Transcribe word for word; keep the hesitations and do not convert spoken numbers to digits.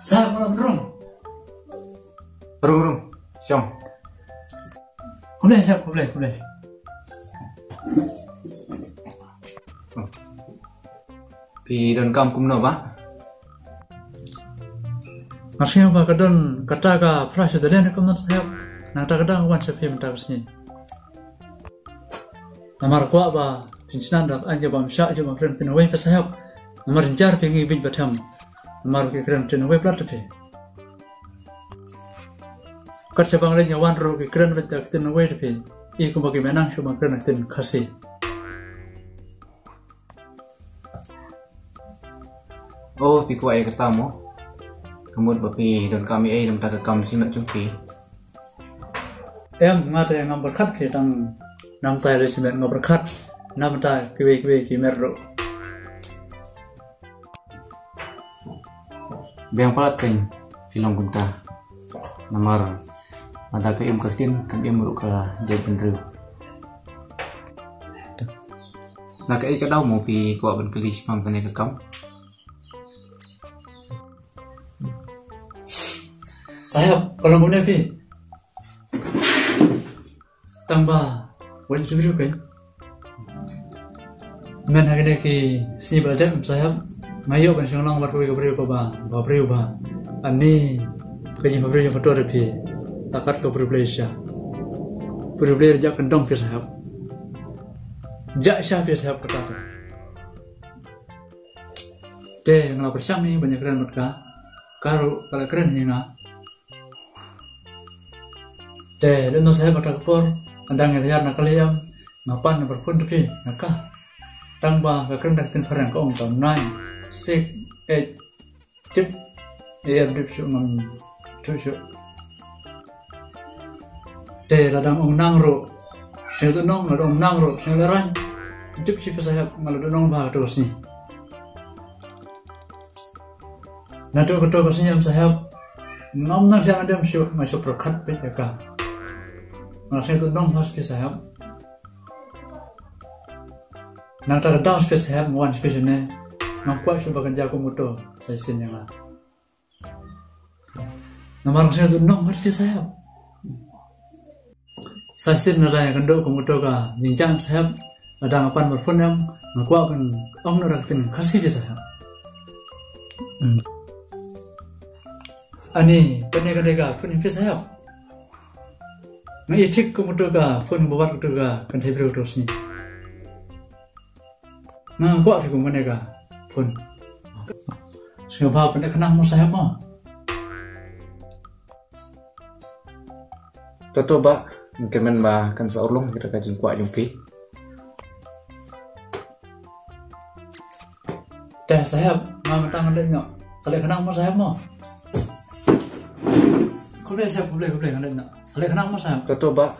Saheb, nga la rung. Rung, rung. Shong. Khublei, saheb, khublei, khublei. Phi don kam kumno, Bah? Nga sngew ba ka don kata ka phra sha Thailand kumno, saheb. Nangta ka dang wan sha phi mynta ka sngi. Namar kwah ba phin sngewthuh da ka aiñ kaba ym shah jong ba kren ktien Nongwei, phi saheb. Namar jynjar phi ngi bit ba them. Namar ki kren ktien Nongwei palat phi. Kat sha ba nga leit nga wan ruh ki kren beit da ktien Nongwei da phi. I kumba ki menang shuh ba kren ktien Khasi. Oh, phi kwah ïa kata mo. Ka mut ba phi don kam ïa ei namar ka kam shimet jong phi. Em, nga te ngam pyrkhat phi tang namar te shimet, ngam pyrkhat namar kiwei kiwei ki met ruh. Biang palat kein phi long kumta. Namar lada ka im ka ktien, kan im ruh ka jaitbynriew. Na kaei ka daw mo phi kwah ban kylli shaphang kane ka kam? Saheb, ka long kumne phi. Tang ba wat ju ju kein. Mynta ha kine ki sngi ba la dep, saheb, nga ïoh ban shong lang bad kawei ka briew kaba, ba briew ba, ani ka jingbabriew jong ka tur phi. Tang kat ka briew Blei sha. Briew Blei rjak kyndong phi, saheb. Jah sha phi, saheb, kata te. Te nga la pyrshang hi ban ïakren bad ka. Ka ruh ka la kren hi nga. Te lehse, saheb, ha kata ka por, hadang nga la ïaid na ka liang, nga pan na ka phone te phi, nga kah. Tang ba ka kren da ka ktien phareng, ka ong tang nine six eight. Tip. Ïa, dip shuh, ngam tip shuh. Te lada ong nang ruh, sngewthuh nong, lada ong nang ruh, sngewthuh rang. Tip shuh phi, saheb, nga la duh nong ba kato ka sngi. Nato kato ka sngi, em, saheb, ngam nang thiah, nga dem shuh, nga shu pyrkhat beit ïa ka. Nga sngewthuh nong ba shisha, saheb. Nangta ka daw shisha, saheb, nga wan shisha ne. Ngam kwah shuh ba kan jia kum kato sa shisien ïa nga. Namar nga sngewthuh nong bad phi, saheb. Sa shisien lada ïakynduh kum kato ka jingjia, saheb, lada nga pan bad phone, em, nga kwah ban ong noh da ka ktien Khasi phi, saheb. Hmm. Ani, kane ka dei ka phone phi, saheb. Nga ïa thik kum kato ka phone ba wat kato ka kynthei briew kato ka sngi. Nga kwah phi kum kane ka phone. Sngewbha pynleit khnang mo, saheb mo. To to, Bah, nga kyrmen ba kan sa urlong kita ka jingkwah jong phi. Te saheb, nga mynta ngan leit noh. Ka leit khnang mo, saheb mo. Khublei saheb, khublei, khublei, ngan leit noh. Ka leit khnang mo, saheb. To to, Bah.